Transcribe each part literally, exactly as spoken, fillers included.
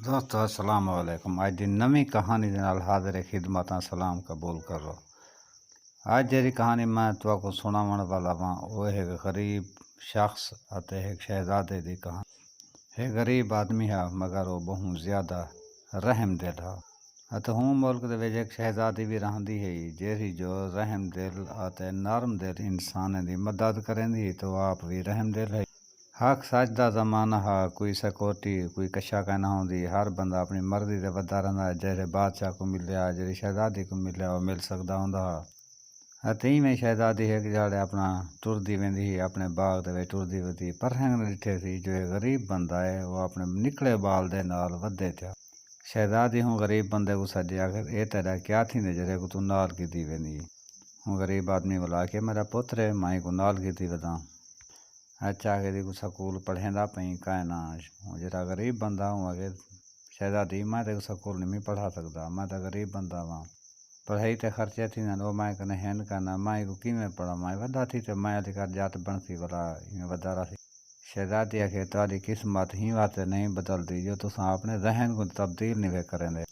دوستو، السلام علیکم۔ اڄ دی نویں کہانی دے نال حاضر خدمت ہاں، سلام قبول کرو۔ اڄ جیڑھی کہانی میں تہاکوں سݨاوݨ والا واں، او ہک غریب شخص اتے ہک شہزادے دی کہانی۔ ہک غریب آدمی ہا، مگر او ٻہوں زیادہ رحم دل ہا۔ اتے ہوں ملک دے وچ ہک شہزادی وی رہندی ہئی، جیڑھی جو رحم دل اتے نرم دل انسانیں دی مدد کریندی ہئی، تے او آپ وی رحم دل ہئی۔ حق سچ دا زمانہ ہا، کوئی سیکورٹی، کوئی کشا کائنا ہوندی، ہر بندہ اپݨی مرضی تے ودھا رہندا، جیڑھے بادشاہ کوں ملیا، جیڑھی شہزادی کوں ملیا، او مل سڳدا ہوندا ہا۔ اتے ایویں شہزادی ہک ݙیہاڑے اپݨا ٹردی ویندی ہئی، اپݨے باغ دے وچ ٹردی ودی، پرہیاں نے ݙٹھے سی جو اے غریب بندہ اے، او اپݨے نکڑے ٻال دے نال ودے تھیا۔ شہزادی ہوں غریب بندے کوں سݙی آکھے، اے تیݙا کیا تھیندے جیڑھے کوں توں نال گھدی ویندی ایں؟ ہوں غریب آدمی ولا آکھے، میݙا پتر اے، میں اینکوں نال گھدی وداں۔ اچھا آکھے، تیکوں سکول پڑھیندا پئیں کائنا؟ ہوں جیڑھا غریب بندہ ہوں آکھے، شہزادی، میں تیکوں سکول نمی پڑھا سڳدا، میں تاں غریب بندہ واں، پڑھائی تے خرچے تھیندن، او میں کنے ہن کائنا، میں اینکوں کیویں پڑھاواں؟ اے وݙا تھی تے میں آلی کر ڄٹ بݨسی، ولا ایویں وݙا رہسی۔ شہزادی آکھے، تہاݙی قسمت ہیں واسطے نہیں بدلدی جو تساں اپݨے ذہن کوں تبدیل نہیں وے کریندے۔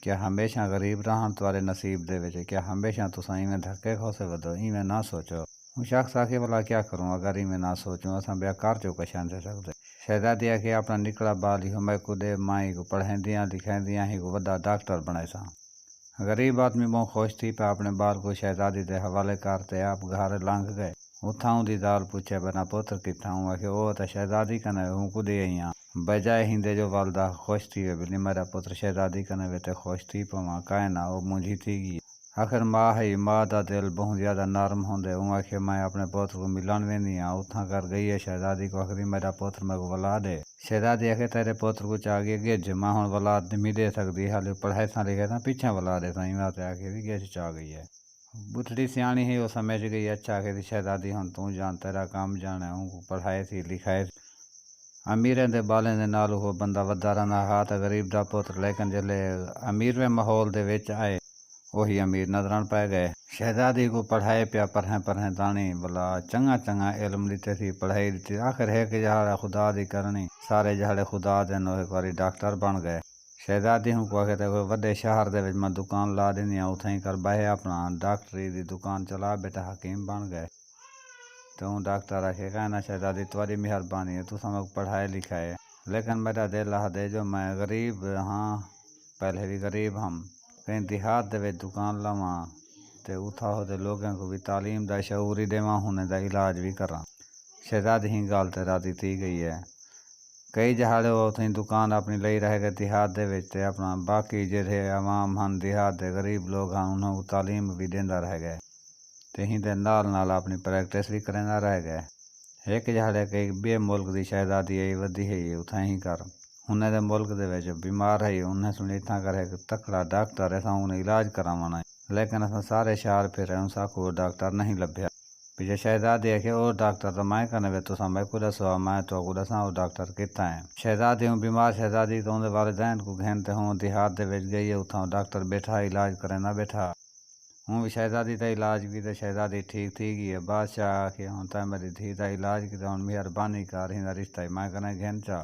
کیا ہمیشہ غریب رہݨ تہاݙے نصیب دے وچ ہے؟ کیا ہمیشہ تساں ایویں دھکے کھوسے ودو؟ ایویں نہ سوچو۔ ہوں شخص آکھے، ولا کیا کروں، اگر ایویں نہ سوچوں، اساں ٻیا کر جو کشا نہ تھی سڳدے۔ شہزادی آکھے، اپݨا نکڑا ٻال ایہو میکوں ݙے، میں اینکوں پڑھیندیاں، لکھیندیاں، اینکوں وݙا ڈاکٹر بݨیساں۔ غریب آدمی ٻہوں خوش تھی پیا، اپݨے ٻال کوں شہزادی دے حوالے کر تے آپ گھر لنگھ ڳئے۔ اتھاں اوندی ذال پچھے، میݙا پتر کتھاں؟ اوں آکھے، او تاں شہزادی کنے، اونکوں ݙے آئی ہاں۔ بجائے ایندے جو والدہ خوش تھی وے، ٻلی میݙا پتر شہزادی کنے وے تے خوش تھی پواں، کائنا، او مونجھی تھی ڳئی۔ آخر ماء ہئی، ماء دا دل ٻہوں زیادہ نرم ہوندے۔ اوں آکھے، میں اپݨے پتر کوں ملݨ ویندی ہاں۔ اتھاں کر ڳئی ہے، شہزادی کوں آکھدی، میݙا پتر میکوں ولا ݙے۔ شہزادی آکھے، تیݙے پتر کوں چا ڳئی گجھ، میں ہݨ ولا نمی ݙے سڳدی، حالی پڑھائیساں لکھیساں، پچھے ولا ݙیساں، ایویں تے آکھے وی گجھ چا ڳئی ہے۔ ٻڈھڑی سیاݨی ہئی، او سمجھ ڳئی، اچھا آکھے، شہزادی ہݨ توں جان، تیݙا کم جاݨے، اونکوں پڑھائیسی، لکھائیسی۔ امیریں دے ٻالیں دے نال او بندہ ودھا رہندا ہا تاں غریب دا پتر، لیکن جیلھے امیرویں ماحول دے وچ آئے، اوہی امیر نظرݨ پئے ڳئے۔ شہزادی کوں پڑھائے پیا، پرہیں پرہیں داݨی، ولا چنڳا چنڳا علم ݙتے سی، پڑھائی ݙتی۔ آخر ہک ڄہاڑا خدا دی کرݨی، سارے ڄہاڑے خدا دے ہن، او ہک واری ڈاکٹر بݨ ڳئے۔ شہزادی ہوں کوں آکھے، تے کوئی وݙے شہر دے وچ میں دکان لا ݙیندی ہاں، اتھائیں کر ٻہہ اپݨا ڈاکٹری دی دکان چلا، ٻیٹھا حکیم بݨ ڳئے۔ تے اوں ڈاکٹر آکھے، کائنا شہزادی، تہاݙی مہربانی ہے، تساں میکوں پڑھائے لکھائے، لیکن میݙا دل آہدے جو میں غریب ہاں، پہلے وی غریب ہم، کہیں دیہات دے وچ دکان لاواں تے اتھاں ہوندے لوکیں کوں وی تعلیم دا شعور ہی ݙیواں، انہیں دا علاج وی کراں۔ شہزادی ایں ڳالھ تے راضی تھی ڳئی ہے۔ کئی ڄہاڑے او اتھیں دکان اپݨی لئی رہ ڳئے دیہات دے وچ، تے اپݨا باقی جیڑھے عوام ہن، دیہات دے غریب لوک ہن، انہاں کوں تعلیم وی ݙیندا رہ ڳئے۔ تے ایندے نال نال اپݨی پریکٹس وی کریندا رہ ڳئے۔ ہک ڄہاڑے کئی ٻئے ملک دی شہزادی آئی، ودی ہئی، اتھائیں کر انہیں دے ملک دے وچ بیمار ہئی۔ انہیں سݨی، اتھاں کر ہک تکڑا ڈاکٹر ہے، اساں اوں علاج کراوݨا ہے، لیکن اساں سارے شہر پھرے، ساکوں او ڈاکٹر نہیں لبھیا۔ پچھے شہزادی آکھے، او ڈاکٹر تاں میں کنے وے، تساں میکوں ݙسو، میں تہاکوں ݙساں او ڈاکٹر کتھاں ہے۔ شہزادی اوں بیمار شہزادی تے اوندے والدین کوں گھن تے اوں دیہات دے وچ ڳئی ہے، اتھاں او ڈاکٹر ٻیٹھا، علاج کریندا ٻیٹھا۔ اوں وی شہزادی دا علاج کیتے، شہزادی ٹھیک تھی ڳئی ہے۔ بادشاہ آکھے، ہݨ تاں میݙی دھی دا علاج کیتے، ہݨ مہربانی کر، ایندا رشتہ ہی میں کنے گھن چا۔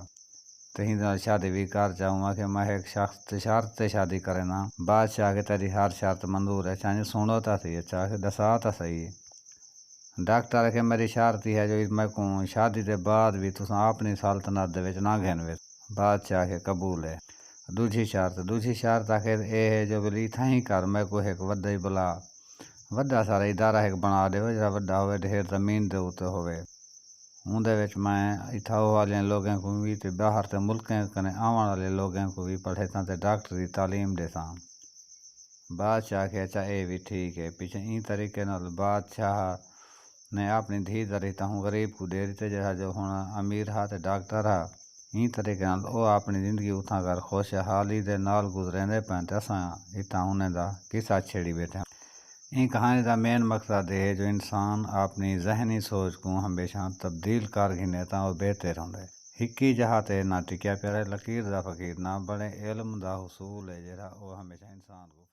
تے ایندے نال شادی وی کر چا۔ اوں آکھے، میں ہک شخص تے شرط تے شادی کرینداں۔ بادشاہ آکھے، تیݙی ہر شرط منظور ہے، چاہیں سݨو تاں صحیح۔ اچھا آکھے، ݙسا تاں صحیح۔ ڈاکٹر آکھے، میݙی شرط ایہ ہے جو میکوں شادی دے بعد وی تساں اپݨی سلطنت دے وچ نہ گھن ویسو۔ بادشاہ آکھے، قبول ہے۔ ݙوجھی شرط، ݙوجھی شرط آکھے، اے ہے جو ولی اتھائیں کر میکوں ہک وݙا ہی بلا، وݙا سارا ادارہ ہک بݨا ݙیو، جیڑھا وݙا ہووے، ڈھیر زمین دے اتے ہووے۔ اوندے وچ میں اتھاں آلیاں لوکیں کوں وی تے ٻاہر تے ملکیں کنے آوݨ آلے لوکیں کوں وی پڑھیساں تے ڈاکٹری دی تعلیم ݙیساں۔ بادشاہ آکھے، اچھا، اے وی ٹھیک ہے۔ پچھے ایں طریقے نال بادشاہ نے اپݨی دھی دا رشتہ اوں غریب کوں ݙے ݙتے، جیڑھا جو ہݨ امیر ہا تے ڈاکٹر ہا۔ ایں طریقے نال او اپݨی زندگی اتھاں کر خوشحالی دے نال گزریندے پئن تے اساں اتھاں انہیں دا قصہ چھیڑی ٻیٹھے ہاں۔ ایں کہانی دا مین مقصد اے ہے جو انسان اپݨی ذہنی سوچ کوں ہمیشہ تبدیل کر گھنے تاں او بہتر ہوندے۔ ہکی جاہ تے نہ ٹکیا پیا رہے، لکیر دا فقیر نہ بݨے، علم دا حصول ہے جیڑھا او ہمیشہ انسان کوں